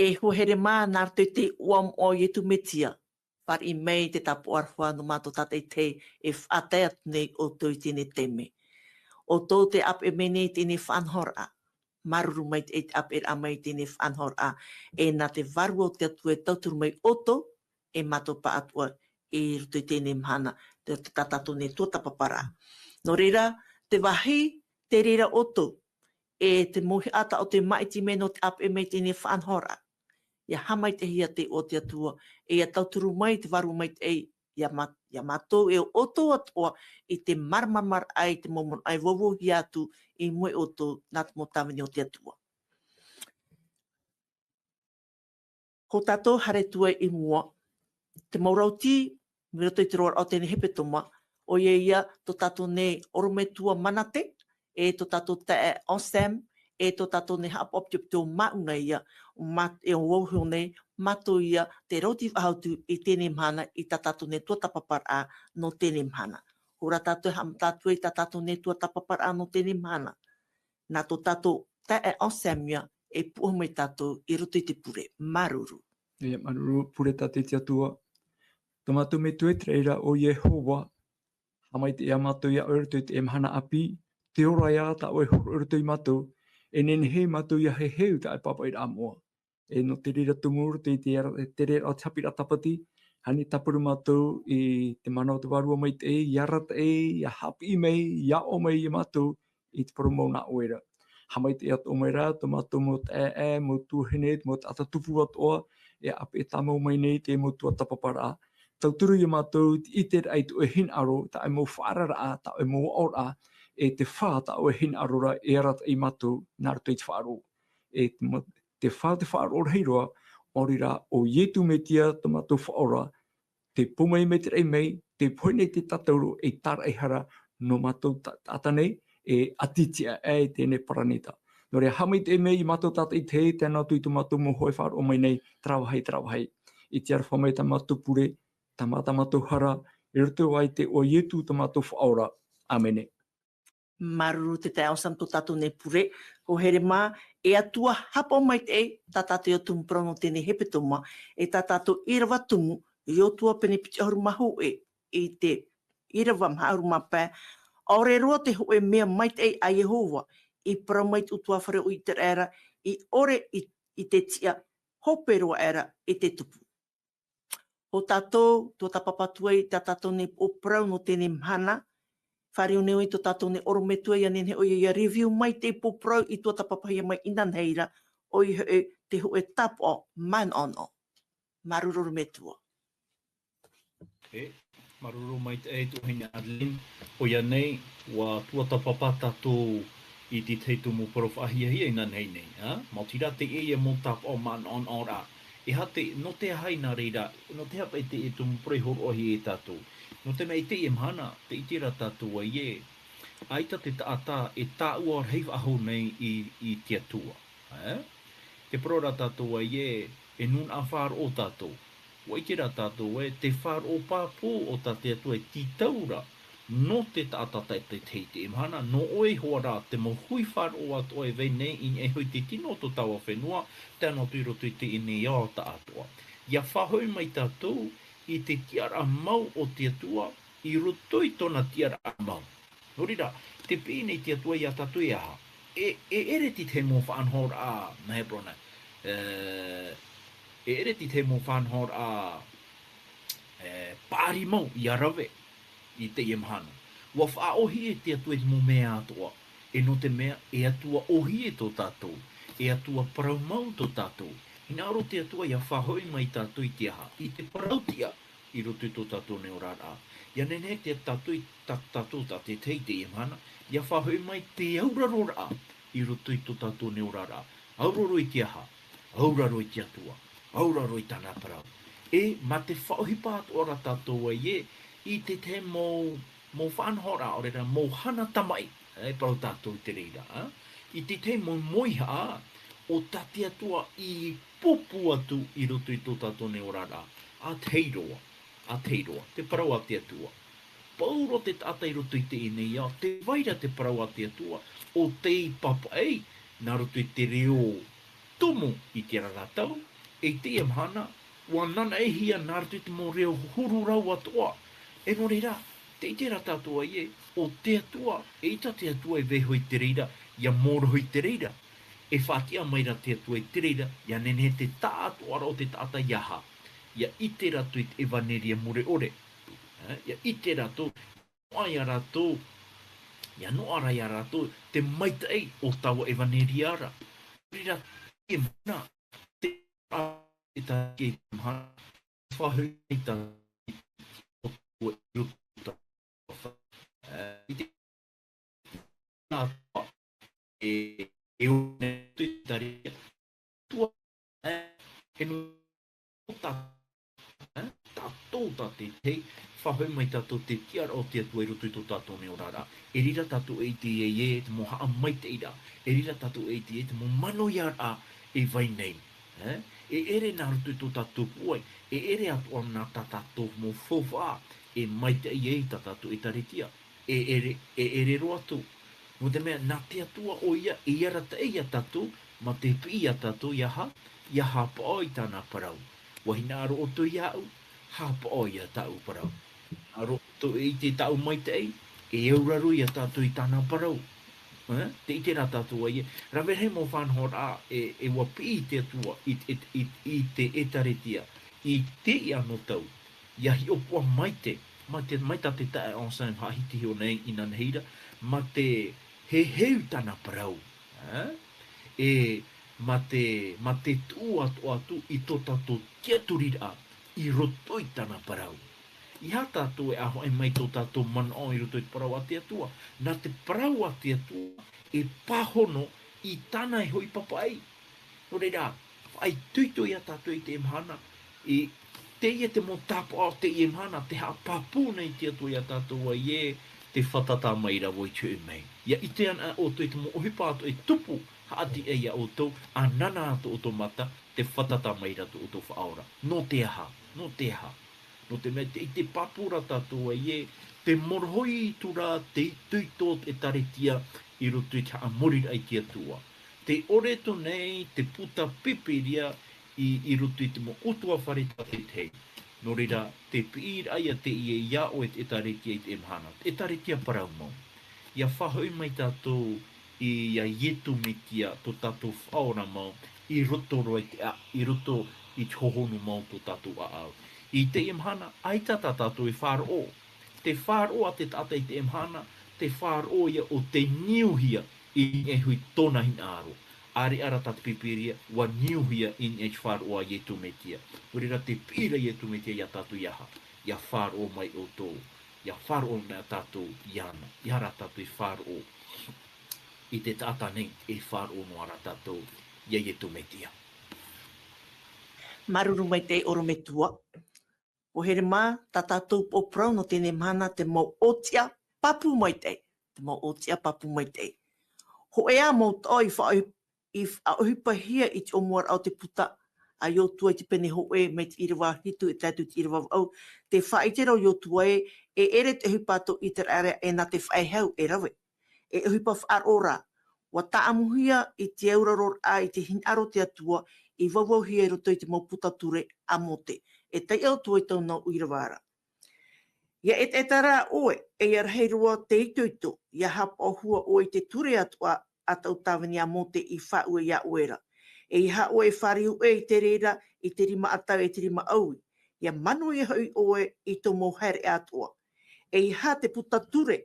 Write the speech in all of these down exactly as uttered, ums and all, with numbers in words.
E hoa here mā, nā roto i te iʻoa moʻa o Ietu Metia, fāriʻi mai te tāpaʻo aroha nō mātou tātaʻitahi e faʻatae atu nei ʻoutou i teie nei taime. ʻOutou tē ʻāpeʻe mai nei i teie nei faʻanahoraʻa. Māuruuru maitaʻi te ʻāpeʻeraʻa mai i teie nei faʻanahoraʻa. E nā te Vārua o te Atua e tauturu mai ʻoutou, e mātou pāʻatoʻa i roto i teie nei mahana, te, tā tātou nei tuatāpaparaʻa. Nō reira, te vāhi, te reira ʻoutou, e te mauhaʻa tā ʻoutou e māʻiti mai nō te ʻāpeʻe mai i teie nei faʻanahoraʻa. ʻIa haʻamaitaʻihia te iʻoa o te Atua, e ʻia tauturu mai te Vārua Maitaʻi, ia mā-, ia mātou e ʻoutou atoʻa i te māramaramaraʻa i te mau manaʻo e vauvauhia atu i mua iā ʻoutou nā te mau tāvini o te Atua. Hou tātou haere atu ai i mua, te mau rauti, mai roto i te roaraʻa o teie nei hepetoma, ʻoia ia tō tātou nei ʻorometua Manate, e tō tātou taeaʻe Anselme, e tō tātou nei haʻapaʻo pitopito Mauna ia, mā-, e ʻo vauhio nei, mātou ia te rauti faʻahou atu i teie nei mahana, i tā tātou nei tuatāpaparaʻa nō teie nei mahana. Hou rā tātou e haʻamata atu ai i tā tātou nei tuatāpaparaʻa nō teie nei mahana. Nā tō tātou taeaʻe Anselme ia e puʻohu mai tātou i roto i te pure. Māuruuru. ʻIa māuruuru, pure tātou i te Atua. Tō mātou Metua i te raʻi ra ʻo Iehova, haʻamaitaʻi ia mātou iā ʻoe i roto i teie mahana ʻāpī, te ora ia tā ʻoe e hōroʻa i roto ia mātou, e nehenehe mātou ʻia heheu i tā ʻoe pāpaʻiraʻa moʻa. E nō te reira tumu i roto i te ara-, te reira o te haʻapiʻiraʻa tāpati, haʻapiʻi tāpura mātou i te mana o te Vārua Maitaʻi, ʻia arataʻi, ʻia haʻapiʻi mai, ʻia aʻo mai ia mātou i te parau mau nā ʻoe ra. Haʻamaitaʻi atoʻa mai rā, tō mātou mau taeaʻe, mau tuahine, mau taʻata tupu atoʻa, e ʻāpeʻe tāmau mai nei i te mau tuatāpaparaʻa. Tauturu ia mātou i te ʻiteraʻa i tō ʻoe hinaʻaro, tā ʻoe mau faʻaararaʻa, tā ʻoe mau aʻoraʻa, e te fā tā ʻoe hinaʻaro ra e arataʻi ia mātou, nā roto i te faʻaroʻo. E te ma-, te fā te faʻaroʻo rahi roa, ʻo reira ʻo Ietu Metia tō mātou Faʻaora, tē pō mai mai te raʻi mai, tē pohe nei te tātauro ei tāraʻehara nō mātou ta-, taʻata nei, e ʻati tiʻa aʻe i teie nei paranita. Nō reira, haʻamaitaʻi mai ia mātou tātaʻitahi, tae noa atu i tō mātou mau hōʻē faʻaroʻo mai nei, terā vāhi, terā vāhi. I te aroha mai tā mātou pure, tā mā-, tā mātou hara, i roto i te iʻoa o Ietu tō mātou Faʻaora. ʻĀmene. Māuruuru te taeaʻe Anselme tō tātou nei pure, hou here mā, e Atua haʻapaʻo maitaʻi, tā tātou ia tumu parau nō teie nei hepetoma, e tā tātou ʻīrava tumu, Iosua pene piti ʻahuru mā hōʻē, i te ʻīrava maha ʻahuru mā pae, ʻaore roa te hōʻē mea maitaʻi a Iehova, i parau mai i te ʻutuāfare o Iseraela, i ʻore i, i te tiʻa, hope roa aʻera i te tupu. Hou tātou, tuatāpapa atu ai tā tātou nei pō parau nō teie nei mahana. Fāriu nei ʻoe i tō tātou nei ʻorometua, ʻia nehenehe ʻoia ʻia review mai te pō parau i tuatāpapahia mai inanahi ra, ʻoia hoʻi te hōʻē tāpaʻo manaʻonaʻo. Māuruuru ʻorometua. E, māuruuru maitaʻi e tuahine Arlene. ʻOia nei, ʻua tuatāpapa tātou i te tahi tumu parau faʻahiahia inanahi nei, ā? Maoti rā teie mau tāpaʻo manaʻonaʻo ra. E aha te, nō te aha i nā reira, nō te aha paʻi teie tumu parau i hōroʻahia e tātou? Nō te mea i teie mahana, tē ʻite ra tātou ē, ʻaita te taʻata e tāʻua rahi faʻahou nei i, i te Atua, ā? Tē parau ra tātou ē, e nūnaʻa faʻaroʻo tātou. ʻUa ʻite ra tātou ē, te faʻaroʻo pāpū o tā te Atua e tītau ra, nō te taʻata taʻata i teie mahana, nō ʻoe iho ā rā, te mau hui faʻaroʻo atoʻa e vai nei i niʻa iho i te tino o tō tāua fenua, tae noa atu i roto i teie nei ao taʻatoʻa. ʻIa faʻahoʻi mai tātou i te tiʻaraʻa mau o te Atua, i roto i tōna tiʻaraʻa mau. Nō reira, tē piʻi nei te Atua iā tātou e aha? E, e ʻere te tahi mau faʻanahoraʻa, nā Heperona, e, e ʻere te tahi mau faʻanahoraʻa, e, paʻari mau ʻia rave i teie mahana. ʻUa faʻaʻōhie te Atua i te mau mea atoʻa, e nō te mea, e Atua ʻōhie tō tātou, e Atua parau mau tō tātou. Hinaʻaro te Atua ʻia faʻahoʻi mai tātou i te aha? I te parau tiʻa i roto i tō tātou nei oraraʻa. ʻIa nehenehe te tātou i tā tātou tātaʻitahi i teie mahana, ʻia faʻahoʻi mai te auraroraʻa i roto i tō tātou nei oraraʻa. Auraro i te aha? Auraro i te Atua. Auraro i tāna parau. E, mā te faʻaʻohipa atoʻa ra tātou ē, i te tahi mau, mau faʻanahoraʻa, ʻaore rā, mau hana tamaʻi, e, parau tātou i te reira, ā? I te tahi mau mauhaʻa, ʻo tā te Atua i pūpū atu i roto i tō tātou nei oraraʻa. ʻA tahi roa, ʻa tahi roa, te parau a te Atua. Pauroa te taʻata i roto i teie nei ao, tē vai ra te parau a te Atua, ʻo tei pāpaʻi, nā roto i te reo tumu i te raraʻatau, I teie mahana, ʻua nanaʻihia nā roto i te mau reo huru rau atoʻa. E nō reira, tē ʻite ra tātou ē, ʻo te Atua, eʻita te Atua e vaiiho i te reira, ʻia mōrohi i te reira. E faʻatiʻa mai ra te Atua i te reira, ʻia nehenehe te taʻatoʻaraʻa o te taʻata ʻia aha? ʻIa ʻite rātou i te ʻevaneria mure ʻore. Eh, ʻia ʻite rātou, noaʻa ia rātou, ʻia noaʻa ra ia rātou te maitaʻi o taua ʻevaneria ra. Reira, e mana, te a, e tā ke mahana, faʻahoʻi i tā, o, o, o, i te, e, e, o, i tā reira, tua, e, e, no, tā, e, tātou tā te, hei, faʻahoʻi mai tātou te tiʻaraʻa o te Atua i roto i tō tātou nei oraraʻa. E reira tātou e ʻite ai ē te mau haʻamaitaʻiraʻa. E reira tātou e ʻite ai ē te mau manaʻoraʻa e vai nei. E? E ʻere nā roto i tō tātou pūai, e ʻere atoʻa nā tā tātou mau faufaʻa, e maitaʻi ai tā tātou ʻētāretia. E ʻere, e ʻere roa atu. Nō te mea, nā te Atua ʻoia, e arataʻi ia tātou, mā te piʻi ia tātou, ʻia aha, ʻia haʻapaʻo i tāna parau. ʻUa hinaʻaro ʻoutou iāʻu, haʻapaʻo ia tāʻu parau. Hinaʻaro ʻoutou e ʻite tāʻu maitaʻi, e auraro ia tātou i tāna parau. Eh? Tē ʻite ra tātou ē, rave rahi mau faʻanahoraʻa, e, e ʻua piʻi te Atua, i, i, i, i te ʻētāretia, i teie anō tau, ʻia hiʻopoʻa maite, mai te, mai tā te taeaʻe Anselme faʻahiti iho nei inanahi ra, mā te heheu tāna parau, eh? E mā te, mā te tuʻu atoʻa atu i tō tātou tiʻaturiraʻa i roto i tāna parau. ʻEiaha tātou e ʻāfaʻi mai tō tātou manaʻo i roto i te parau a te Atua. Nā te parau a te Atua e pāhono i tāna e hoʻi papaʻi. Nō reira, faʻaitoito ia tātou i teie mahana, i teie te mau tāpaʻo o teie mahana, tē haʻapāpū nei te Atua ia tātou ē, tē fātata mai ra vau i te hoʻi mai. ʻIa ʻite ana ʻoutou i te mau ʻohipa atoʻa e tupu, haʻati ai ia ʻoutou, ʻanana atoʻa ʻoutou mata, tē fātata mai ra tō ʻoutou Faʻaora. Nō te aha, nō te aha. Nō te mea tē ʻite pāpū ra tātou ē, tē mōrohi atu ra te itoito o te ʻētāretia i roto i te haʻamoriraʻa i te Atua. Tē ʻore atu nei te puta Pīpīria i, i roto i te mau ʻutuāfare tātaʻitahi. Nō reira, te piʻiraʻa ia teie ia ʻoe te ʻētāretia i teie mahana. Te ʻētāretia parau mau. ʻIa faʻahoʻi mai tātou ia Ietu Metia, tō tātou Faʻaora mau, i roto roa i te a-, i roto i te hohonu mau tō tātou ʻāʻau. I teie mahana, ʻaita tā tātou e faʻaroʻo. Te faʻaroʻo a te taʻata i teie mahana, te faʻaroʻo ia ʻo tei niuhia i niʻa iho i tōna hinaʻaro. ʻĀreʻa rā tā te Pīpīria, ʻua niuhia i niʻa i te faʻaroʻo a Ietu Metia. Nō reira, te piʻi ra Ietu Metia ia tātou ʻia aha, ʻia faʻaroʻo mai ʻoutou, ʻia faʻaroʻo mai tātou iāna, ʻeiaha rā tātou e faʻaroʻo i te taʻata nei, e faʻaroʻo noa ra tātou ia Ietu Metia. Māuruuru maitaʻi ʻorometua. ʻO here mā, tā tātou poroparau nō teie mahana te mau ʻōtiʻa pāpū maitaʻi, te mau ʻōtiʻa pāpū maitaʻi. Hōʻē ā mau taʻo i faʻaʻohi-, i faʻaʻohipahia i te ʻōmuaraʻa o te puta a Iosua i te pene hōʻē mai te ʻīrava hitu e tae atu i te ʻīrava vaʻu, tē faʻaʻite ra ʻo Iosua ē, e ʻere te ʻohipa a tō ʻĪteraʻera ʻe nā te faʻehau e rave. E ʻohipa faʻaroʻo ra, ʻua tāʻamuhia i te auraroraʻa i te hinaʻaro o te Atua i vauvauhia i roto i te mau puta ture a Mōte. E taiʻo atu i taua nau ʻīrava ra. ʻIa ʻetaʻeta rā ʻoe, ʻeiaha rahi roa te itoito, ʻia haʻapaʻo hua ʻoe i te ture atoʻa a tō tāvini a Mōte i faʻaue iā ʻoe ra. ʻEiaha ʻoe e fāriu ʻē i te reira, i te rima ʻatau e te rima ʻaui. ʻIa manuia hoʻi ʻoe i tō mau haereʻa atoʻa. ʻEiaha te puta ture,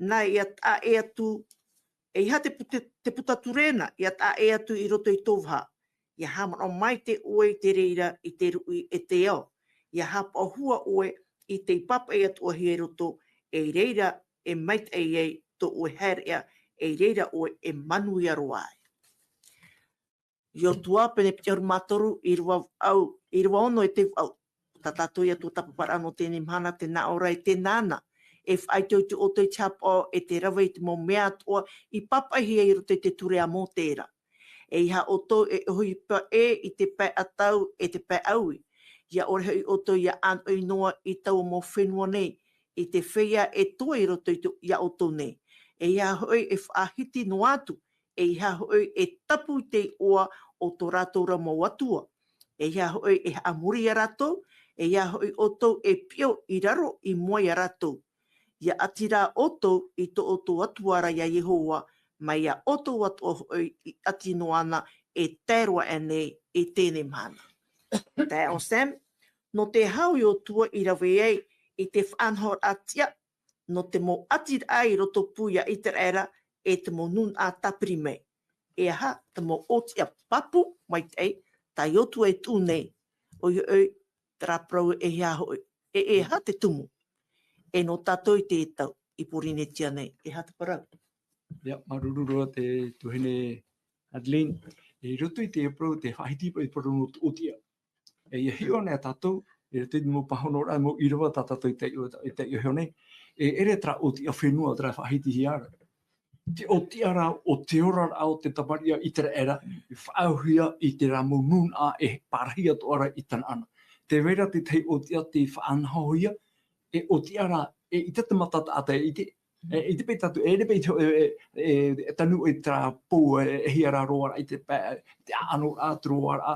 nā ʻia taʻa ʻē atu, ʻeiaha te puta, te puta ture nā ʻia taʻa ʻē atu i roto i tō vaha. ʻIa haʻamanaʻo maitaʻi ʻoe i te reira i te ruʻi e te ao. ʻIa haʻapaʻo hua ʻoe i tei pāpaʻi atoʻahia i roto, e i reira e maitaʻi ai tō ʻoe haereʻa, e i reira ʻoe e manuia roa ai. Iosua, pene piti ʻahuru mā toru, ʻīrava vaʻu, ʻīrava ono e te vaʻu. Tā tātou ia tuatāpaparaʻa nō teie mahana, tē nā ʻō ra ē, tē nānā, e faʻaitoito ʻoutou i te haʻapaʻo e te rave i te mau mea atoʻa i pāpaʻihia i roto i te ture a Mōte ra. ʻEiaha ʻoutou e ʻohipa ʻē i te pae ʻatau e te pae ʻaui. ʻIa ʻore hoʻi ʻoutou ʻia ʻānoʻi noa i taua mau fenua nei, i te feiā e toe i roto i tō, iā ʻoutou nei. ʻEiaha hoʻi e faʻahiti noa atu, ʻeiaha hoʻi e tapu i te iʻoa o tō rātou ra mau atua. E ia hoʻi e haʻamori ia rātou, e ia hoʻi ʻoutou e piʻo i raro i mua ia rātou. Ia ʻati rā ʻoutou i tō ʻoutou Atua ra ia Iehova, mai ia ʻoutou atoʻa hoʻi i ʻati noa na e tae roa aʻenei i teie mahana. Taeaʻe Sam, nō te aha Iosua i rave ai i te faʻanahoraʻa tiʻa, nō te mau ʻatiraʻa i rotopū ia Iteraera e te mau nūnaʻa tāpiri mai. E aha te mau ʻōtiʻa pāpū maitaʻi tā Iosua e tuʻu nei, ʻoia hoʻi, terā parau e aha hoʻi, e, e aha te tumu. E nō tātou i teie tau, i Pōrīnetia nei, e aha te parau. Ia, māuruuru roa te tuahine Adeline, i roto i te parau, te faʻahiti paʻi parau nō te ʻōtiʻa. E ia hiʻo nei tātou, i roto i te mau pāhonoraʻa, mau ʻīrava tā tātou i taiʻo, i taiʻo iho nei, e ʻere terā ʻōtiʻa fenua terā faʻahitihia ra. Te ʻōtiʻa rā o te oraraʻa o te tamariʻi a Iteraera, i faʻaauhia i terā mau nūnaʻa e pārahi atoʻa ra i Tanaana. Tē vai ra te tahi ʻōtiʻa tei faʻanahohia, e ʻōtiʻa rā, e ʻaita te mata taʻata e ʻite, e ʻite paʻi tātou, e ʻere paʻi te, e, e, e tanu i terā pou, e, e hia rā roaraʻa i te pae, te ʻaʻanoraʻa, te roaraʻa.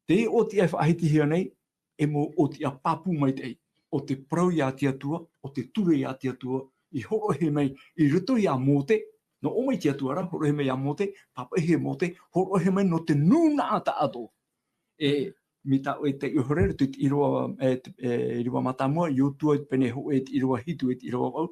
Te ʻōtiʻa e faʻahitihia nei, e mau ʻōtiʻa pāpū maitaʻi, o te parau ia te Atua, o te ture ia te Atua, i hōroʻahia mai i roto ia Mōte, nō ʻō mai te Atua ra, hōroʻahia mai ia Mōte, pāpaʻihia e Mōte, hōroʻahia mai nō te nūnaʻa taʻatoʻa. E, mai tā ʻoe i taiʻo iho ra, i roto i te ʻīrava, e, te, e, ʻīrava mātāmua, Iosua, pene hōʻē, te ʻīrava hitu, e te ʻīrava vaʻu.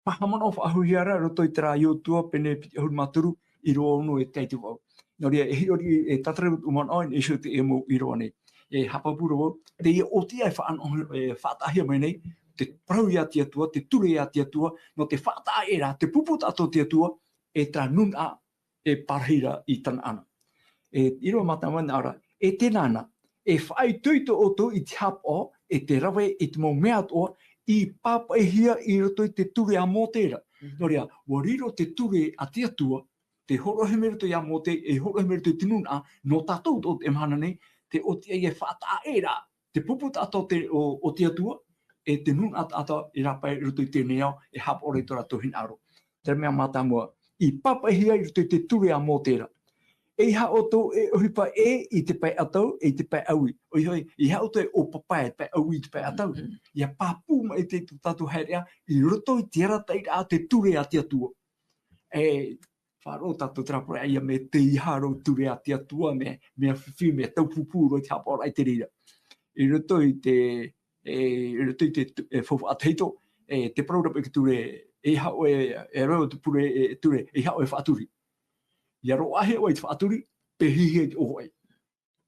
Paha manaʻo faʻaauhia ra, i roto i terā Iosua, pene piti ʻahuru mā toru, ʻīrava ono e tae i te vaʻu. Nō reira, e hiʻo riʻi, e tātara i tō manaʻo, e iho te mau ʻīrava nei. E haʻapāpū ra vau, teie ʻōtiʻa e faʻano-, e faʻataʻahia mai nei, te parau ia te Atua, te ture ia te Atua, nō te faʻataʻa ra, te pupu taʻatoʻa o te Atua, e terā nūnaʻa, e pārahi ra i Tanaana. E ʻīrava mātāmua nā ʻō ra, e teie nei, e faʻaitoito ʻoutou i te haʻapaʻo, e te rave i te mau mea atoʻa, i pāpaʻihia i roto i te ture a Mōte ra. Mhm. Nō reira, ʻua riro te ture a te Atua, tē hōroʻahia mai i roto ia Mōte, e hōroʻahia mai i roto i te nūnaʻa, nō tātou atoʻa i teie mahana nei, te ʻōtiʻa e faʻataʻa ra, te pupu taʻatoʻa o te, o, o te Atua, e te nūnaʻa taʻatoʻa e rāpae i roto i teie nei ao, e haʻapaʻo ra i tō rātou hinaʻaro. Terā mea mātāmua, i pāpaʻihia i roto i te ture a Mōte ra. ʻEiaha ʻoutou e ʻohipa ʻē i te pae ʻatau, e i te pae ʻaui. ʻOia hoʻi, ʻeiaha ʻoutou e ʻōpapa i te pae ʻaui, i te pae ʻatau. Mm. ʻIa pāpū maitaʻi tō tātou haereʻa i roto i te arataʻiraʻa a te ture a te Atua. E, faʻaroʻo tātou terā parau ia, mea teiaha roa ture a te Atua, mea, mea fifi, mea taupupū roa i te haʻapaʻoraʻa i te reira. I roto i te, e, i roto i te tu-, e, faufaʻa tahito, e, te parau ra paʻi i te ture, ʻeiaha ʻoe, e rave ʻoe i te pure, e, ture, ʻeiaha ʻoe e faʻaturi. ʻIa roaʻahia ʻoe i te faʻaturi, pēhihia i te ʻōfaʻi.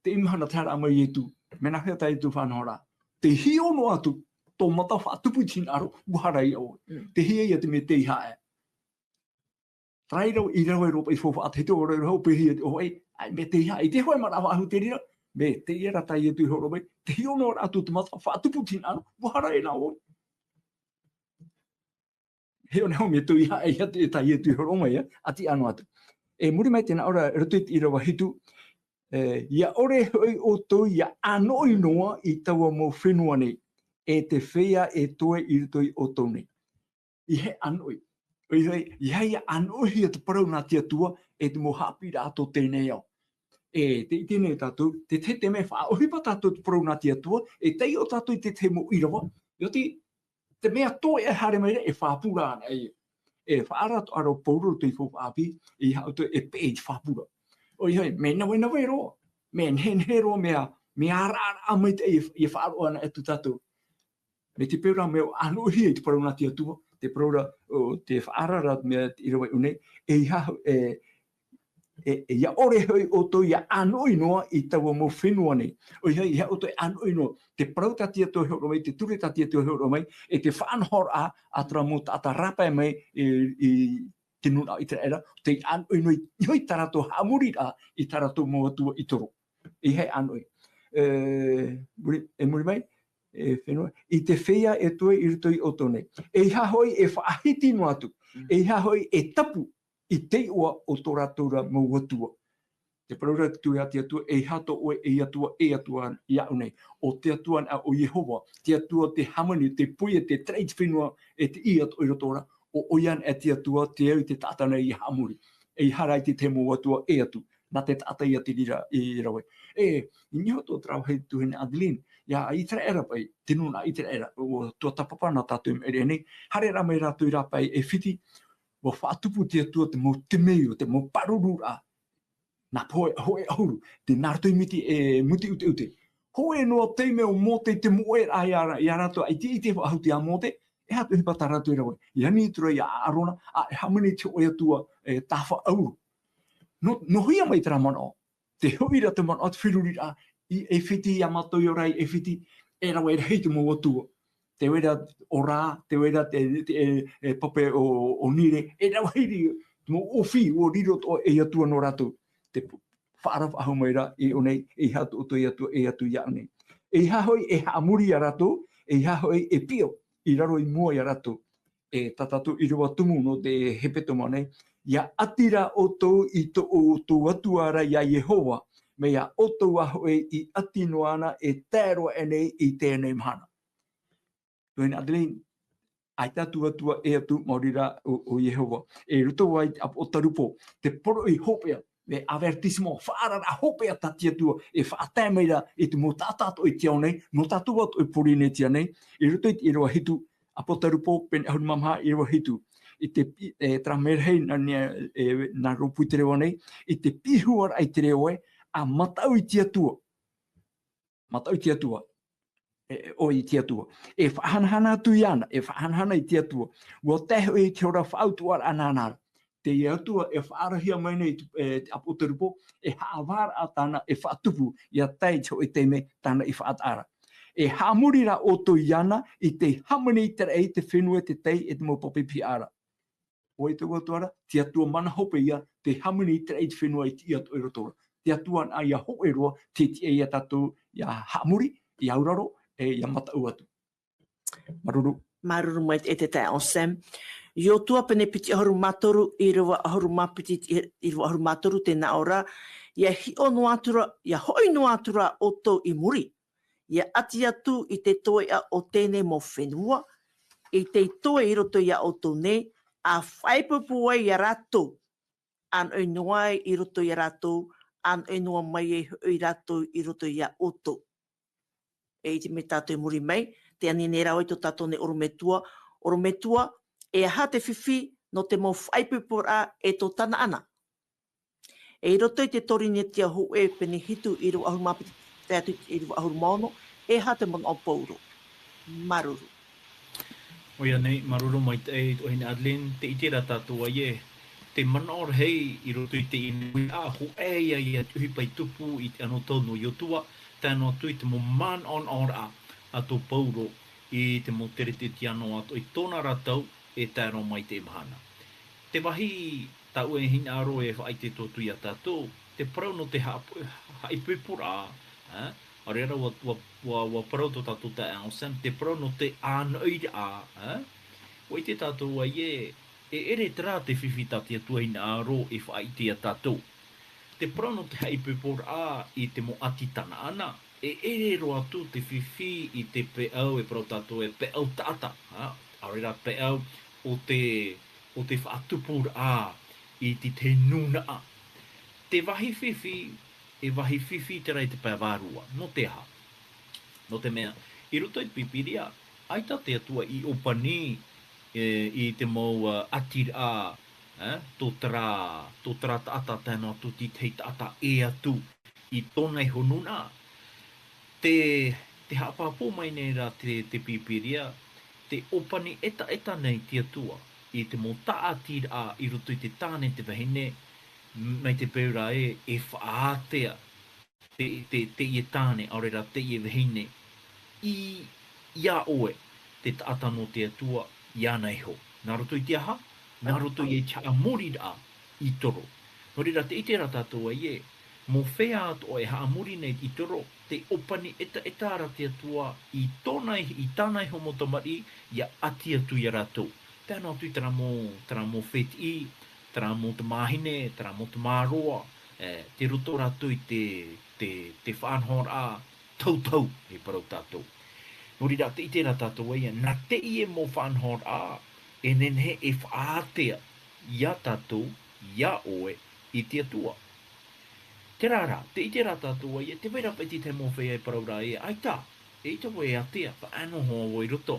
Teie mahana tē haere mai Ietu, mea nāhea tā Ietu faʻanahoraʻa. Tē hiʻo noa atu, tō mata faʻatupu i te hinaʻaro, ʻua hara ia ʻoe. Mm. Tē hiʻo ia te mea teiaha ē. Terā rā, i rave roa paʻi i te faufaʻa tahito, ʻo rave roa hoʻi pēhihia i te ʻōfaʻi, ʻae, mea teiaha, ʻaita e hoʻi manaʻo faʻahou i te reira, mea teiaha rā tā Ietu e hōroʻa mai, tē hiʻo noa atu tō mata faʻatupu i te hinaʻaro, ʻua hara ē nā ʻoe. Hiʻo nei hoʻi mea teiaha, e, e tā Ietu e hōroʻa mai, ʻa, ʻati ʻano atu. E muri mai teie nā ʻō ra, i roto i te ʻīrava hitu, e, ʻia ʻore hoʻi ʻoutou ʻia ʻānoʻi noa i taua mau fenua nei, e te feiā e toe i roto ia ʻoutou nei. ʻEiaha e ʻānoʻi. ʻOia hoʻi, ʻeiaha ʻia ʻānoʻihia te parau nā te Atua, e te mau haʻapiʻiraʻa tō teie nei ao. E, tē ʻite nei tātou, te, te, te mea faʻaʻohipa tātou te parau nā te Atua, e taiʻo tātou i te, te mau ʻīrava. ʻIa te, te mea tō e haere mai ra, e faʻapura ana ia. E faʻaara atoʻa ra ʻo Pauro i te faufaʻa ʻāpī, ʻeiaha ʻoutou e peʻe i te faʻapura. ʻOia hoʻi, mea navenave roa, mea nehenehe roa, mea, mea araara maitaʻi e, e faʻaroʻo ana atu tātou. Mai te peu ra mea ʻānoʻihia i te parau nā te Atua, te parau ra, ʻo, te faʻaara ra mea i rave nei, ʻeiaha, e, e, e, ʻia ʻore hoʻi ʻoutou ʻia ʻānoʻi noa i taua mau fenua nei. ʻOia hoʻi, ʻeiaha ʻoutou e ʻānoʻi noa, te parau tā te Atua e hōroʻa mai, te ture tā te Atua e hōroʻa mai, e te faʻanahoraʻa a terā mau taʻata rāpae mai i, i te nūnaʻa ʻĪteraʻera, tē ʻānoʻi noa i, i tā rātou haʻamoriraʻa i tā rātou mau atua ʻītoro. ʻEiaha e ʻānoʻi. E, muri, e muri mai, e, fenua, i te feiā e toe i roto ia ʻoutou nei. ʻEiaha hoʻi e faʻahiti noa atu. Mm. ʻEiaha hoʻi e tapu i te iʻoa o tō rātou ra mau atua. Te parau ra te ture a te Atua, ʻeiaha tō ʻoe e atua, e atua iāʻu nei. ʻO te Atua anaʻe ʻo Iehova, te Atua te hāmani, te poia, te taraʻi i te fenua, e te ʻī atoʻa i roto ra, ʻo ʻoia anaʻe te Atua, te au i te taʻata nei ʻia haʻamori. ʻEiaha rā ʻaita te mau atua e atu. nā te taʻata i ati ra, i rave. E, i niʻa atu terā vāhi tuahine Adeline, ia ʻĪteraʻera paʻi, te nūnaʻa ʻĪteraʻera, ʻua tuatāpapa nā tātou i maʻiri aʻe nei, haere rā mai rātou i rāpae ʻAifiti, ʻua faʻatupu te Atua te mau temeio, te mau pārururaʻa, nā pohe, hōʻē ʻahuru, tē nā roto i Miti, e, Miti ʻUteʻute. Hōʻē noa taime ʻo Mōte i te moʻe ra ia, ia rātou, ʻaita i ʻite faʻahou ia Mōte, e aha te ʻohipa tā rātou i rave. I ani atu ra ia ʻĀrona, ʻa, e hāmani i te hōʻē atua, e, tāfaʻauro. Nō, nō hea mai terā manaʻo, te hoʻi ra te manaʻo, te feruriraʻa, i ʻAifiti, ia mātou i ora i ʻAifiti, e rave rahi te mau atua. Tē vai ra ʻo Rā, tē vai ra te, te, e, e pape ʻo, ʻo Nire, e rave rahi te mau ʻōfī, ʻua riro atoʻa ei atua nō rātou. Te p-, faʻaara faʻahou mai ra, e ʻō nei, e aha tō ʻoutou atua, e atu ia ʻō nei. E aha hoʻi e haʻamori ia rātou, e aha hoʻi e piʻo, i raro i mua ia rātou. E tā tātou ʻīrava tumu nō te hepetoma nei, ia ʻati rā ʻoutou i tō ʻoutou Atua ra ia Iehova, mea ʻoutou ā hoʻi i ʻati noa na e tae roa aʻe nei i teie nei mahana. Tuahine Adeline, ʻaita atu Atua e atu maori rā ʻo, ʻo Iehova. E roto ai te ʻāpotarupo, te poroʻi hopeʻa, e avertissement, faʻaararaʻa hopeʻa tā te Atua, e faʻatae mai ra i te mau taʻata atoʻa i te ao nei, nō tātou atoʻa i Pōrīnetia nei, i roto i te ʻīrava hitu, ʻĀpotarupo, pene ʻahuru mā maha, ʻīrava hitu. I te pi-, e, terā mea rahi, nā, nā, e, nā rōpū i te reo nei, i te pihaʻi ra i te reo ē, ʻa mataʻu i te Atua. Mataʻu i te Atua. E, e, ʻoe i te Atua. E faʻahanahana atu iāna, e faʻahanahana i te Atua. ʻUa tae hoʻi i te hora faʻautuʻaraʻa nāna ra. Te Atua e faʻaarahia mai nei te, e, te ʻāpotarupo, e haʻavāraʻa tāna e faʻatupu, ia tae i te hōʻē taime tāna i faʻataʻa ra. E haʻamori rā ʻoutou iāna i te hāmani i te raʻi, te fenua, te tai, e te mau pape pihaʻi ra. ʻOia tō Atua ra, te Atua mana hope ïa, te hāmani i te raʻi, te fenua, i te ʻī atoʻa i roto ra. Te Atua nā ïa hōʻē roa, te tiʻa ia tātou, ia haʻamori, ia auraro, e ia mataʻu atu. Māuruuru. Māuruuru maitaʻi e te taeaʻe Sam. Iosua pene piti ʻahuru mā toru, ʻīrava ʻahuru mā piti, ʻīrava ʻahuru mā toru, tē nā ʻō ra, ia hiʻo noa atu ra, ia hoʻi noa atu ra ʻoutou i muri. Ia ʻati atu i te toeʻa o teie nei mau fenua, i te toe i roto ia ʻoutou nei, ʻa faʻaipoipo ai ia rātou, ʻa noʻinoʻino ai i roto ia rātou, ʻa noʻinoʻino mai ai hoʻi rātou i roto ia ʻoutou. E ʻite mai tātou i muri mai, tē ani nei rā ʻoe i tō tātou nei ʻorometua, ʻorometua, e aha te fifi nō te mau faʻaipoiporaʻa e tō Tanaana. E i roto i te Pōrīnetia hōʻē pene hitu, ʻīrava ʻahuru mā piti tae atu i te ʻīrava ʻahuru mā ono, e aha te manaʻo o Pauro. Māuruuru. ʻOia nei, māuruuru maitaʻi, tuahine Adeline, tē ʻite ra tātou ē, te manaʻo rahi i roto i teie nei uiraʻa, hōʻē ïa, ïa te ʻohipa i tupu i te anotau nō Iosua, tae noa atu i te mau manaʻonaʻoraʻa a tō Pauro i te mau Keretetia atoʻa i tōna ra tau e tae roa mai i teie mahana. Te vāhi tāʻu e hinaʻaro e faʻaʻite atu ia tātou, te parau nō te haʻapo-, haʻaipoiporaʻa, ā, ʻaore rā ʻua, ʻua, ʻua, ʻua parau tō tātou taeaʻe Sam, te parau nō te ʻānoʻiraʻa, ā, ʻua ʻite tātou ē, e ʻere terā te fifi tā te Atua e hinaʻaro e faʻaʻite ia tātou. Te parau nō te haʻaipoiporaʻa i te mau ʻāti Tanaana, e ʻere roa atu te fifi i te peʻau, e parau tātou e peʻau taʻata, ā, ʻaore rā peʻau o te, o te faʻatupuraʻa i te, te nūnaʻa. Te vāhi fifi, e vāhi fifi terā i te pae vārua. Nō te aha? Nō te mea, i roto i te Pīpīria, ʻaita te Atua i ʻōpani, e, i te mau, ā, ʻatiraʻa, ē, tō terā, tō terā taʻata tae noa atu i te tahi taʻata ʻē atu i tōna iho nūnaʻa. Te, te haʻapāpū mai nei rā te, te Pīpīria, tē ʻōpani ʻetaʻeta nei te Atua i te mau tāʻatiraʻa i roto i te tāne, te vahine, mai te peu ra ē, e faʻaātea te, te, teie tāne, ʻaore rā teie vahine, i, iā ʻoe, te taʻata nō te Atua, iāna iho. Nā roto i te aha? Nā roto i te haʻamoriraʻa i toro. Nō reira, tē ʻite ra tātou ē, mau feiā atoʻa e haʻamori nei i toro, tē ʻōpani ʻetaʻeta ra te Atua i tōna i-, i tāna iho mau tamariʻi, ʻia ʻati atu ia rātou. Tae noa atu i terā mau, terā mau fētiʻi, terā mau tamāhine, terā mau tamāroa, e, tei roto rātou i te, te, te faʻanahoraʻa tautau, e parau tātou. Nō reira, tē ʻite ra tātou ē, nā teie mau faʻanahoraʻa, e nehenehe e faʻaātea ia tātou, iā ʻoe, i te Atua. Terā rā, tē ʻite ra tātou ē, tē vai ra paʻi te tahi mau feiā e parau ra ē, ʻaita, eʻita vau e ātea, faʻaea noa hoʻi vau i roto.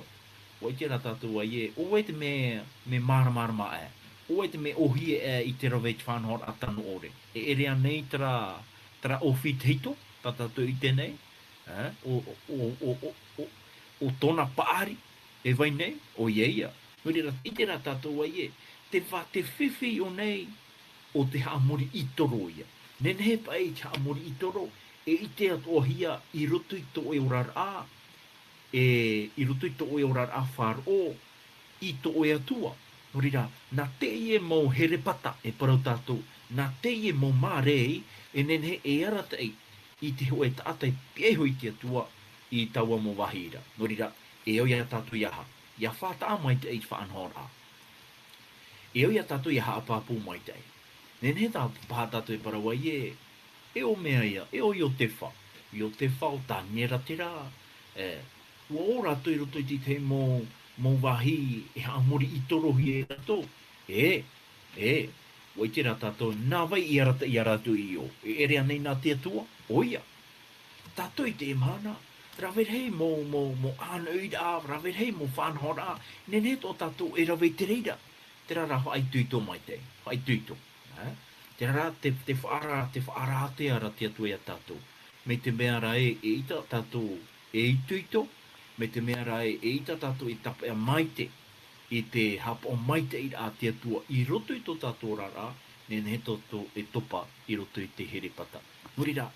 ʻUa ʻite ra tātou ē, ʻo vai te mea, mea māramarama aʻe. ʻO vai te mea ʻōhie aʻe i te rave i te faʻanahoraʻa tano ʻore. E ʻere ānei terā, terā ʻōfī tahito, tā tātou i ʻite nei, ē? ʻO, ʻo, ʻo, ʻo, ʻo, ʻo, ʻo tōna paʻari, e vai nei, ʻoia ia. Nō reira, ʻite ra tātou ē, te va-, te fifi i ʻō nei, ʻo te haʻamori ʻitoro ïa. Nehenehe paʻi te haʻamori ʻitoro, e ʻite atoʻahia i roto i tō ʻoe oraraʻa, e, i roto i tō ʻoe oraraʻa faʻaroʻo, i tō ʻoe Atua. Nō reira, nā teie mau herepata e parau tātou, nā teie mau māreʻi, e nehenehe e arataʻi i te hōʻē taʻata e piʻi iho i te Atua i taua mau vāhi ra. Nō reira, e au ia tātou ʻia aha, ʻia faʻataʻa maitaʻi i te faʻanahoraʻa. E au ia tātou ʻia haʻapāpū maitaʻi. Nehenehe tā, paha tātou e parau ē, e ʻo mea ia, e ʻo Iotefa. Iotefa ʻo Taniera terā. E, ʻua ō rātou i roto i te tahi mau, mau vāhi e haʻamori ʻitorohia e rātou. E, e, ʻua ʻite ra tātou, nā vai i arataʻi ia rātou i ʻō. E ʻere ānei nā te Atua, ʻoia. Tātou i teie mahana, rave rahi mau, mau, mau ʻānoʻiraʻa, rave rahi mau faʻanahoraʻa, nehenehe tō tātou e rave i te reira. Terā rā faʻaitoito maitaʻi, faʻaitoito. Ē? Terā rā te, te faʻara-, te faʻarātea ra te Atua ia tātou. Mai te mea ra ē, eʻita tātou e itoito, mai te mea ra ē, eʻita tātou e tāpeʻa maite i te haʻapaʻo maitaʻiraʻa a te Atua i roto i tō tātou oraraʻa, nehenehe tātou e topa i roto i te herepata. Nō reira,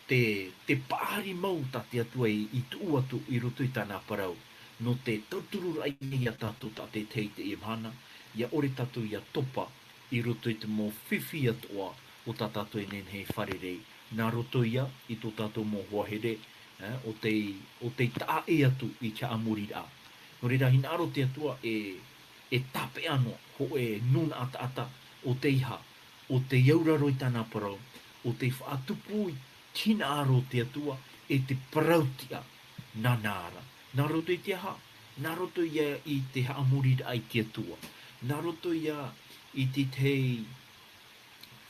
te, te paʻari mau tā te Atua i, i tuʻu atu i roto i tāna parau, nō te tautururaʻa ia tātou tātaʻitahi i teie mahana, ʻia ʻore tātou ʻia topa i roto i te mau fifi atoʻa o tā tātou e nehenehe e fārerei, nā roto ia i tō tātou mau hoa here, ē, ʻo tei, ʻo tei taʻa ʻē atu i te haʻamoriraʻa. Nō reira, hinaʻaro te Atua e, e tāpeʻa noa hōʻē nūnaʻa taʻata ʻo tei aha, ʻo tei auraro i tāna parau, ʻo tei faʻatupu i te hinaʻaro o te Atua, e te parau tiʻa, nāna ra. Nā roto i te aha? Nā roto ia i te haʻamoriraʻa i te Atua. Nā roto ia i te tahi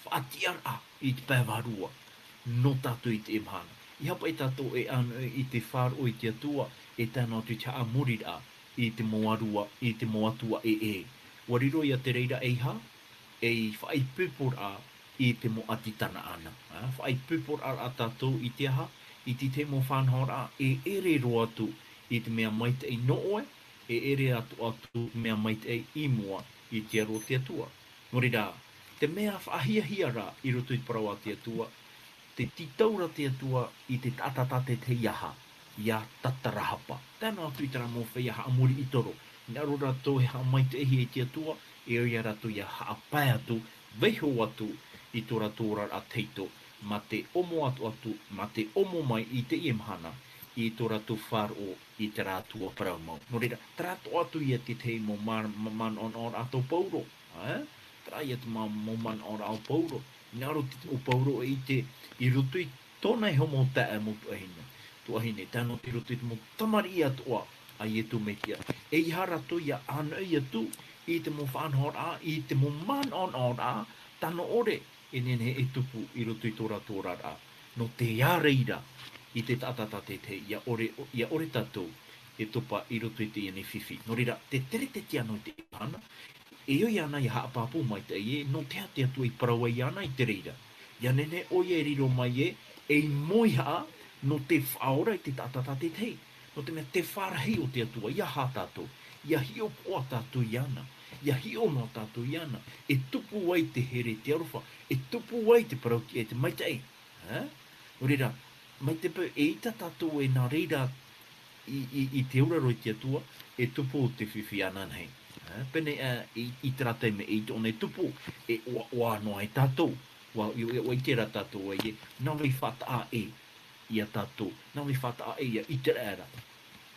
faʻatiʻaraʻa i te pae vārua nō tātou i teie mahana. ʻEiaha paʻi tātou e ʻānoʻi i te faʻaroʻo i te Atua, e tae noa atu i te haʻamoriraʻa i te mau arua, i te mau atua ʻē. ʻUa riro ia te reira ʻeiaha, ei faʻaipoiporaʻa i te mau ʻati Tanaana. Ā, faʻaipoiporaʻa tātou i te aha, i te tahi mau faʻanahoraʻa e ʻere roa atu i te mea maitaʻi nō ʻoe, e ʻere atoʻa atu mea maitaʻi i mua i te aro o te Atua. Nō reira, te mea faʻahiahia ra i roto i te parau a te Atua, tē tītau ra te Atua i te taʻata tātaʻitahi ʻia aha, ʻia tatarahapa. Tae noa atu i terā mau feiā haʻamori ʻitoro, hinaʻaro rātou e haʻamaitaʻihia e te Atua, e au ia rātou ʻia haʻapae atu, vaiiho atu i tō rātou oraraʻa tahito, mā te ʻomo atu atu, mā te ʻomo mai i teie mahana, i tō rātou faʻaroʻo i terā Atua parau mau. Nō reira, terā atoʻa atu ia te tahi mau mā-, mā-, manaʻonaʻoraʻa o Pauro, ē? Terā ia te mā-, mau manaʻoraʻa o Pauro. Hinaʻaro te, o Pauro e ʻite i roto i tōna iho mau taeaʻe mau tuahine. Tuahine, tae noa atu i roto i te mau tamariʻi atoʻa a Ietu Metia. ʻEiaha rātou ʻia ʻānoʻi atu i te mau faʻanahoraʻa, i te mau manaʻonaʻoraʻa, tano ʻore, e nehenehe e tupu i roto i tō rātou oraraʻa. Nō te reira, i te taʻata tātaʻitahi, ʻia ʻore, ʻia ʻore tātou e topa i roto i teie nei fifi. Nō reira, te tere te tiano i teie mahana, e ʻoi ana ʻia haʻapāpū maitaʻi ē, nō te aha te Atua i parau ai iāna i te reira. ʻIa nehenehe ʻoia e riro mai ē, ei mōihaʻa, nō te faʻaora i te taʻata tātaʻitahi. Nō te mea te fārahi o te Atua, ʻia aha tātou, ʻia hiʻopoʻa tātou iāna, ʻia hiʻo noa tātou iāna, e tupu ai te here, te aroha, e tupu ai te parau tiʻa, e te maitaʻi. Ā? Nō reira, mai te peu, eʻita tātou e nā reira i, i, i te auraro i te Atua, e tupu te fifi ananahi. Ā? Pēnei, ā, i, i terā taime, eʻita ʻōna e tupu, e ʻoaʻoa noa ai tātou. ʻUa, ʻua, ʻua ʻite rā tātou ē, nā vai faʻataʻa ʻē ia tātou, nā vai faʻataʻa ʻē ia ʻĪteraʻera.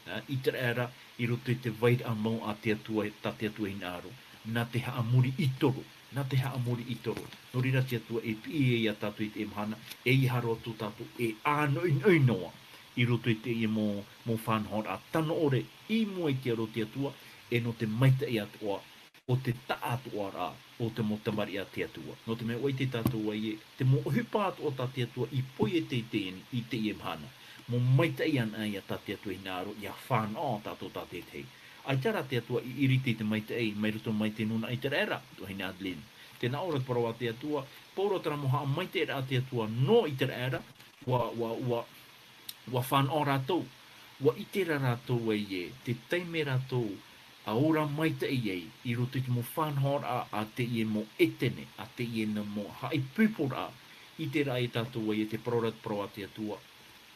Ā, ʻĪteraʻera i roto i te vairaʻa mau a te Atua, tā te Atua hinaʻaro, nā te haʻamori ʻitoro, nā te haʻamori ʻitoro. Nō reira te Atua e piʻi ia tātou i teie mahana, ʻeiaha roa atu tātou e ʻānoʻinoʻi noa i roto i teie mau, mau faʻanahoraʻa tano ʻore i mua i te aro o te Atua, e nō te maitaʻi atoʻa o te taʻatoʻaraʻa o te mau tamariʻi a te Atua. Nō te mea ʻua ʻite tātou ē, te mau ʻohipa atoʻa tā te Atua i poiete i teie, i teie mahana. Mau maitaʻi anaʻe ia tā te Atua e hinaʻaro, ʻia fānaʻo tātou tātaʻitahi. ʻAita rā te Atua i ʻiriti i te maitaʻi, mai roto mai te nūnaʻa ʻĪteraʻera, tuahine Adeline. Tē nā ʻō ra te parau a te Atua, pauroa terā mau haʻamaitaʻiraʻa a te Atua nō ʻĪteraʻera, ʻua, ʻua, ʻua, ʻua fānaʻo rātou, ʻua ʻite ra rātou ē, te taime rātou a ora maitaʻi ai i roto i te mau faʻanahoraʻa a teie mau ʻētene, a teie nā mau haʻaipoiporaʻa, ʻite ra ia tātou ē, te parau ra te parau a te Atua,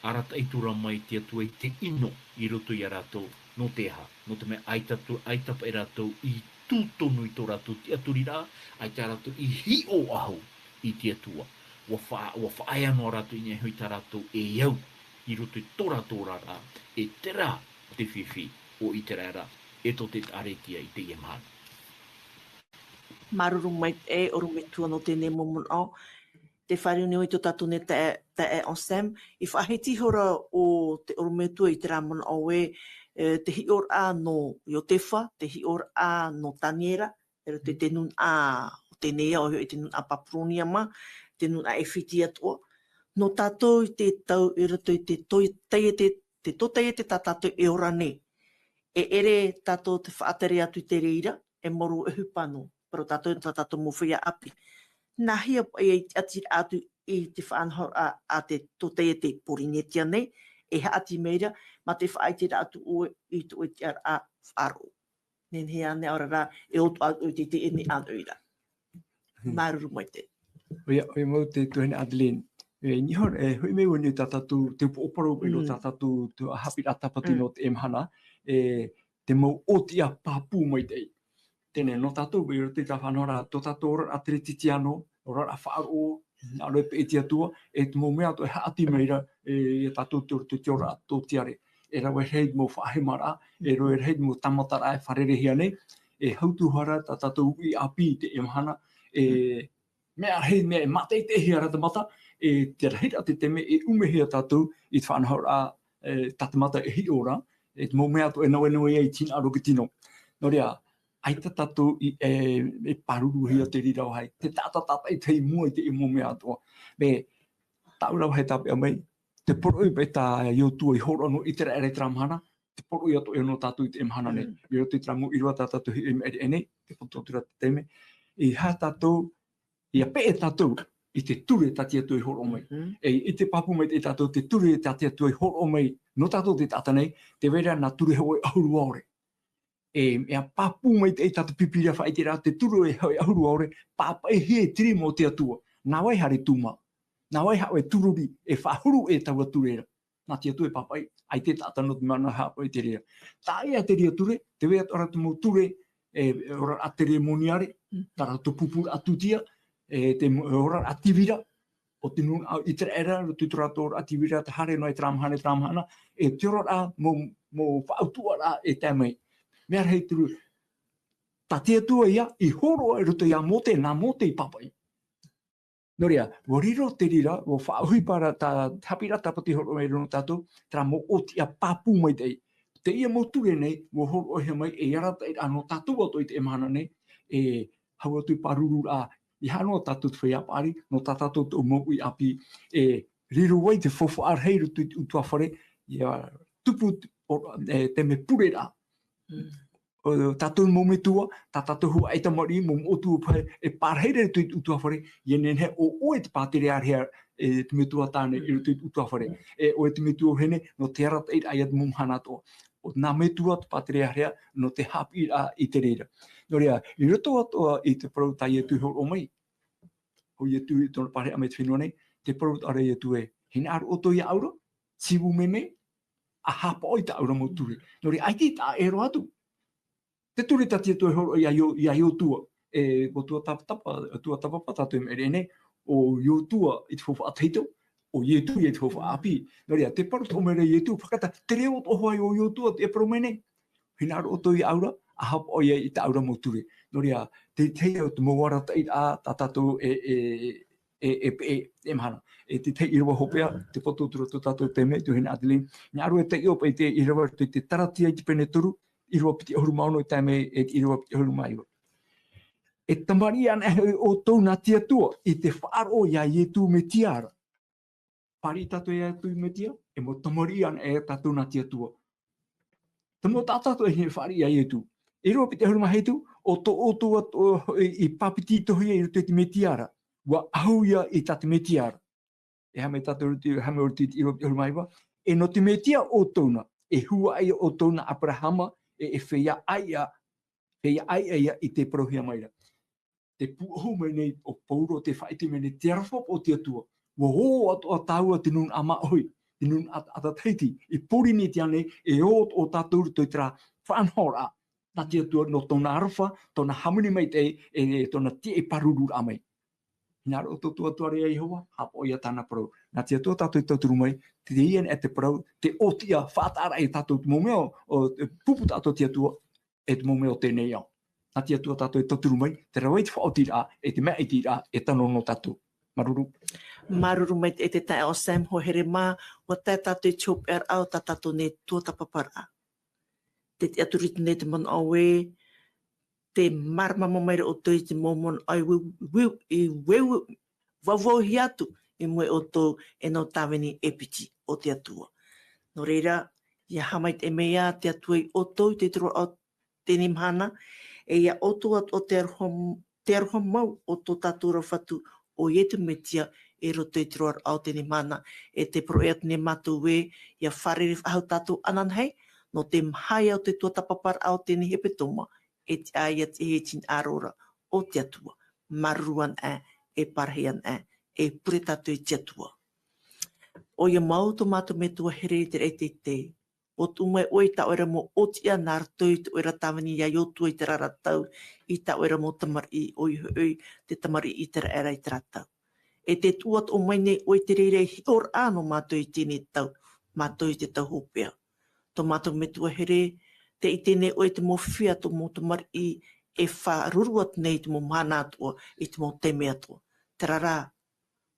arataʻi atu ra mai te Atua i te ʻino i roto ia rātou, nō te aha, nō te mea ʻaita tō, ʻaita paʻi rātou i tū tonu i tō rātou tiʻaturiraʻa, ʻaita rātou i hiʻo ʻahu i te Atua. ʻUa fa-, ʻua faʻaea noa rātou i niʻa iho i tā rātou e au i roto i tō rātou oraraʻa, e terā te fifi o ʻĪteraʻera, e tō te ʻĒkālesia i teie mahana. Māuruuru maitaʻi, ʻorometua nō teie mau manaʻo. Tē fāriu nei au i tō tātou nei taeaʻe, taeaʻe Anselme, i faʻahiti ihora ʻo te ʻorometua i terā manaʻo ē, e, te hiʻoraʻa nō Iotefa, te hiʻoraʻa nō Taniera, e roto i te nūnaʻa o teie nei ao, i te nūnaʻa Papuronia mā, te nūnaʻa ʻAifiti atoʻa. Nō tātou i te tau, i roto i te tō-, taiete, te tōtaiete tā tātou e ora nei. E ʻere tātou te faʻatere atu i te reira, e maoro ʻohipa noa, parau tātou, tā tātou mau feiā ʻāpī. Nā hea paʻi i te ʻati atu i te faʻanahoraʻa a te tōtaiete Pōrīnetia nei, e haʻati mai ra, mā te faʻaʻiteraʻa atu ʻoe i tō ʻoe tiʻaraʻa faʻaroʻo. Nehenehe ānei ʻaore rā, e ʻoto atu i te, teie nei ʻānoʻiraʻa. Hmm. Māuruuru maitaʻi. ʻOia, ʻoia mau te tuahine Adeline. E, niho, e, hoʻi mai vau nei tā tātou, te upoʻo parau i roto Mm. tā tātou, te haʻapiʻiraʻa tāpati Mm. nō teie mahana, e, te mau ʻōtiʻa pāpū maitaʻi. Teie nei, nō tātou, i roto i tā faʻanahoraʻa, tō tātou oraraʻa teretitiano, oraraʻa faʻaroʻo, nā ʻō ra e peʻe i te Atua, e te mau mea atoʻa e haʻati mai ra, e, ia tātou te, te, te oraraʻa tōtiare. E rave rahi te mau faʻahemaraʻa, e rave rahi te mau tāmataraʻa e fārereihia nei, e hau atu ra tā tātou uʻi ʻāpī i teie mahana, e, mea rahi, mea e mātaʻitaʻihia ra te mata, e te rahiraʻa te taime e ʻumehia tātou i te faʻanahoraʻa, e, tā te mata e hiʻo ra, e te mau mea atoʻa e nawenawe ai i te hinaʻaro i te tino. Nō reira, ʻaita tātou i, e, e pāruruhia te reira vāhi, te taʻata tātaʻitahi i mua i te mau mea atoʻa. Mea, tāʻu ra vāhi tāpeʻa mai, te poroʻi paʻi tā Iotua i hōroʻa nō ʻĪteraʻera i terā mahana, te poroʻi atoʻa nō tātou i teie mahana nei. Mm. I roto i terā mau ʻīrava tā tātou e hiʻo i maʻiri aʻe nei, te potu atu ra te taime, ʻeiaha tātou, ʻia peʻe tātou i te ture tā te Atua i hōroʻa mai. Mm. E, ʻite pāpū maitaʻi tātou te ture tā te Atua i hōroʻa mai nō tātou te taʻata nei, tē vai ra nā ture hōʻē ʻahuru ʻaore. E, mea pāpū maitaʻi tā te Pīpīria faʻaʻite ra te ture hōʻē ʻahuru ʻaore, pāpaʻihia e te rima o te Atua. Nā vai haere tūmā. Nā vai haere tūrori, e faʻahuru e taua ture ra. Nā te Atua e pāpaʻi, ʻaita e taʻata nō te mea nā haʻapaʻo i te reira. Taʻa ʻē ā te reira ture, tē vai atoʻa ra te mau ture, e, e oraraʻa teremoniare, Mm. tā rātou pupuraʻa tūtia, e te mo-, e oraraʻa tīvira, o te nūnaʻa ʻĪteraʻera, roto i tō rātou oraraʻa tīvira, tē haere noa i terā mahana, terā mahana, e te oraraʻa mau, mau faʻautuʻaraʻa e tae mai. Mea rahi te ture, tā te Atua ïa, i hōroʻa i roto ia Mōte, nā Mōte i pāpaʻi. Nō reira, ʻua riro te reira, ʻua faʻaʻohipa ra tā, haʻapiʻiraʻa tāpati i hōroʻa mai ra nō tātou, terā mau ʻōtiʻa pāpū maitaʻi. Teie mau ture nei, ʻua hōroʻahia mai e arataʻiraʻa nō tātou atoʻa i teie mahana nei, e hau atu i te pāruruʻraʻa, ʻeiaha noa tātou te feiā paʻari, nō tā tātou atoʻa mau uʻi ʻāpī, e riro ai te faufaʻa rahi i roto i te ʻutuāfare, ʻia tupu o, e, te mea pureraʻa. Mm. ʻO tātou mau metua, tā tātou huaʻai tamariʻi, mau moʻotua paʻi, e parahi ra i te ʻutuāfare, ʻia nehenehe ʻo ʻoe te pātereāreha, e te metua tāne, i roto i te ʻutuāfare. E ʻoe te metua vahine, nō te arataʻiraʻa ia te mau mahana atoʻa. ʻO nā metua te pātereāreha, nō te haʻapiʻiraʻa i te reira. Nō reira, i roto atoʻa i te parau tā Ietu i hōroʻa mai. ʻO Ietu i tōna parahiraʻa mai te fenua nei, te parau atoʻa ra Ietu ē, hinaʻaro ʻoutou iāʻu ra, sivu meme, ʻa haʻapaʻo i tāʻu ra mau ture. Nō reira, ʻaita i taʻa ʻē roa atu. Te ture tā te Atua i hōroʻa iā Io-, iā Iotua, e, ʻo Tuatapatapa, Tuatapapa tātou e maʻiri nei, ʻo Iotua i te faufaʻa tahito, ʻo Ietu ïa i te faufaʻa ʻāpī. Nō reira, te parau atoʻa mai ra Ietu, fakata, te reo atoʻa hoʻi o Iotua, te parau mai nei. Hinaʻaro ʻoutou iāʻu ra, ʻa haʻapaʻo ia i tāʻu ra mau ture. Nō reira, te, te tahi o te mau arataʻiraʻa, tā tātou e, e, e, e, e, e mahana. E te tahi ʻīrava hopeʻa, te potu atu ra tō tātou taime, tuahine Adeline. Hinaʻaro e taiʻo paʻi i te ʻīrava, te, te Taratia i te pene toru, ʻīrava piti ʻahuru mā ono i tae mai, e te ʻīrava piti ʻahuru mā iva. E tamariʻi ana e ʻoutou nā te Atua i te faʻaroʻo iā Ietu Metia ra. Fāriʻi tātou iā Ietu Metia, e mau tamariʻi ana e tātou nā te Atua. Te mau taʻata atoʻa e fāriʻi iā Ietu. E rua piti ʻahuru mā hitu, ʻo tō ʻoutou atoʻa i, i pāpetitohia i roto i te Metia ra. ʻUa ʻahu ia i tā te Metia ra. E haere mai tātou i te, haere mai i te, i roto i te ʻahuru mā iva. E nō te Metia ʻoutou na, e huaʻai ʻoutou nā Aperahama, e, e feiā ʻāiʻa, feiā ʻāiʻa ia i te parauhia mai ra. Te pūʻohu mai nei ʻo Pauro, te faʻaʻite mai nei te aroha o te Atua. ʻUa ō atoʻa tāua te nūnaʻa māʻohi, te nūnaʻa ʻātaʻata tahiti, i Pōrīnetia nei, e ō atoʻa tātou i roto i terā faʻanahoraʻa. Nā te Atua nō tōna aroha, tōna hāmani maitaʻi, e, e tōna tiʻa e pārururaʻa mai. Hinaʻaro ʻoutou tuatoru ia Iehova, haʻapaʻo ia tāna parau. Nā te Atua tātou e tauturu mai, teie nei te parau, te ʻōtiʻa, faʻataʻa ra ia tātou te mau mea, ʻo, ʻo, pupu tātou te Atua, e te mau mea o teie nei ao. Nā te Atua tātou e tauturu mai, te rave i te faʻaotiraʻa, e te maʻitiraʻa, e tano nō tātou. Māuruuru. Māuruuru maitaʻi te taeaʻe Sam, hoa here mā, ʻua tae tātou i te hopeʻaraʻa o tā tātou nei tuatāpaparaʻa. Te tiʻaturi atu nei te manaʻo ē, tē māramarama mai ra ʻoutou i te mau manaʻo i veu, veu, i veu, vauvauhia atu i mua iā ʻoutou e nō tāvini e piti o te Atua. Nō reira, ʻia haʻamaitaʻi mai te Atua iā ʻoutou i te tōroʻa o teie mahana, e iā ʻoutou atoʻa te aroha, te aroha mau o tō tātou Fatu, ʻo Ietu Metia, i roto i te roaraʻa o teie mahana, e tē parau atu nei mātou ē, ʻia fārerei faʻahou tātou ananahi, nō te mahaia o te tuatāpaparaʻa o teie hepetoma, e tiʻa ia te hinaʻaro ra o te Atua. Māuruuru ana, e parahi ana, e pure tātou i te Atua. ʻOia mau tō mātou Metua here i te raʻi teitei. ʻUa tuʻu mai ʻoe i tā ʻoe ra mau ʻōtiʻa nā roto i tō ʻoe ra tāvini iā Iosua i terā ra tau, i tā ʻoe ra mau tamariʻi, ʻoia hoʻi te tamariʻi ʻĪteraʻera i terā tau. E tē tuʻu atoʻa mai nei ʻoe i te reira hiʻoraʻa nō mātou i teie tau, mātou i te tau hopeʻa. Tō mātou Metua here, tē ʻite nei ʻoe te mau fifi a tō mau tamariʻi e faʻaruru atu nei i te mau mahana atoʻa, i te mau taime atoʻa. Terā rā,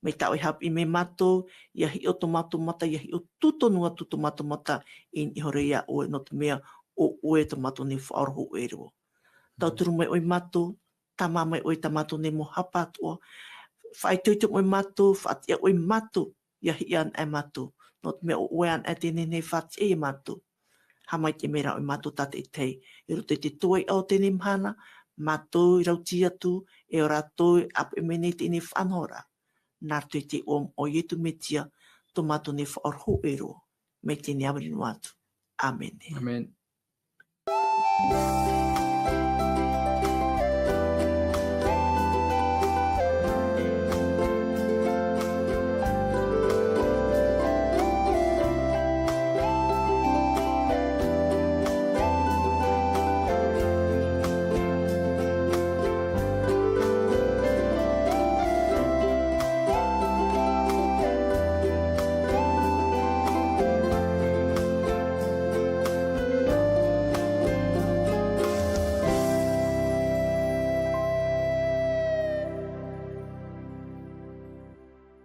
mai tā ʻoe i haʻapiʻi mai mātou, ʻia hiʻo tō mātou mata, ʻia hiʻo tūtonu atu tō mātou mata, i niʻa iho ā iā ʻoe nō te mea ʻo ʻoe tō mātou nei Faʻaora hōʻē roa. Tauturu mai ʻoe iā mātou, tāmā mai ʻoe i tā mātou nei mau hapa atoʻa. Faʻaitoito ʻoe iā mātou, faʻatiʻa ʻoe iā mātou, ʻia hiʻo anaʻe mātou. Nō te mea ʻo ʻoe anaʻe teie nei e faʻatiʻa iā mātou. Haʻamaitaʻi mai rā ʻoe iā mātou tātaʻitahi. I roto i te tuaiʻa o teie mahana, mātou i rautī atu, e ʻo rātou e ʻāpeʻe mai nei teie faʻanahoraʻa. Nā roto i te iʻoa o Ietu Metia, tō mātou nei Faʻaora hōʻē roa. Mai teie nei ʻāmui noa atu. ʻĀmene. ʻĀmene.